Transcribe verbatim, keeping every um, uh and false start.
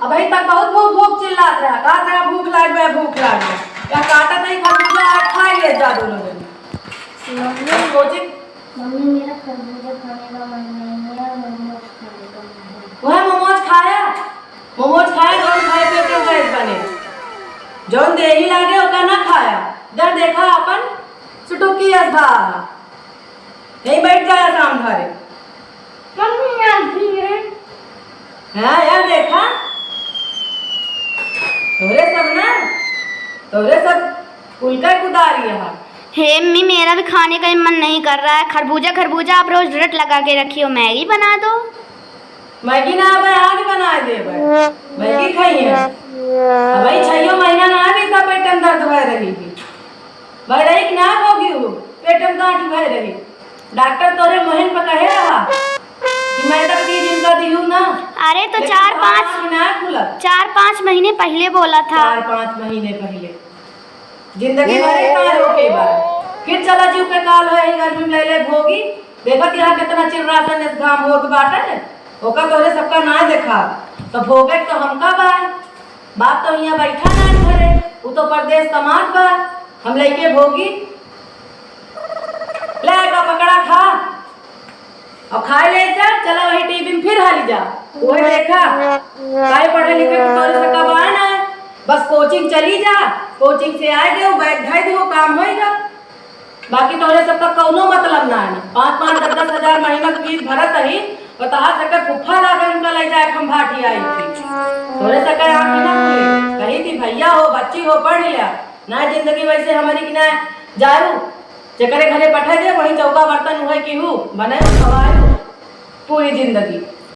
अबहीं तक बहुत भूख, भूख चिल्लात रहा, कहत रहा, "भूख लाग बा, भूख लाग बा।" या काटत ही खरबूजा आ खाइ लेत जा दोनों जने। मम्मी, सोचे मम्मी, मेरा खरबूजा खाने का मन नहीं है, मोमोज खाने का मन है। वह मोमोज खाया, मोमोज खाया, जौन खाए पेट में गैस बने। जौन देही लागे, ओका ना खाया। जब देखा अपन सुटुकी अस बा। यहीं बैठ जाया शाम भरे। मम्मी, आप भी हैं? हाँ यार, देखा, तोहरे सब ना, तोहरे सब कुल का कुदारी है। हे अम्मी, मेरा भी खाने का ही मन नहीं कर रहा है। खरबूजा, खरबूजा आप रोज रट लगा के रखी हो, मैगी बना दो। मैगी ना आवे, आग बना देबे। मैगी खाई है। अब भाई छइयो महीना ना आवे, इतना पेट में दर्द भय रही है। भय रही कि ना भोगी हो, पेट में गांठ भय रही। डॉक्टर तोरे मोहन पे कहे रहा कि मैदा के चीज इनका दिहू ना। अरे तो लेकिन चार पाँच, खाना भी ना खुला। चार पाँच महीने पहिले बोला था। चार पाँच महीने पहिले। जिंदगी भरे का रोके बा। फिर चला जीव के काल हो, यही गर्मी में ले ले भोगी। देखत यहाँ कितना चिर्रासन इस घाम होत बाटे। ओका तोरे सबका ना देखा। तो भोगे तो हमका बा। बाप तो यहाँ बैठा ना घरे। उ तो परदेस कमात बा। हम लइके भोगी। ले का पकड़ा खा। अब खाए ले जा, चला वही टीवी में फिर हाली जा। वही देखा, काहे पढ़े लिखे के तोरे से कब आए ना। बस कोचिंग चली जा, कोचिंग से आए दे, बैग धर दे, काम होएगा। बाकी तोरे सबका कौनो मतलब ना है। पाँच पाँच दस दस हजार महीना के फीस भरत ही, बताहा सकर फुफ्फा लागल उनका ले जाए खंभाटी आई थी। तोरे सकर आँख ना खुले, कही थी, "भैया हो, बच्ची हो, पढ़ लिया।" ना जिंदगी वैसे हमारी की ना जारू, जेकरे घरे पठा दे, वही चौका बर्तन उहे की हूँ, बने खवारू पूरी जिंदगी।